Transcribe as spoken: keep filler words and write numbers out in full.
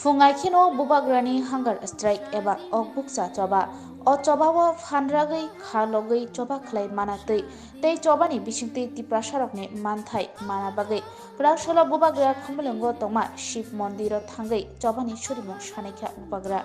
Phungai kheno bubagrani hunger strike eba okbukcha choba. O choba o phan ragwi kha logwi choba khlai mana twi tei chobani bisingtwi Tiprasarokni manthai mana bagwi kwrak salo bubagra Khumulwngo tongma Shiv Mondiro thangwi chobani surimung sanaikha bubagra.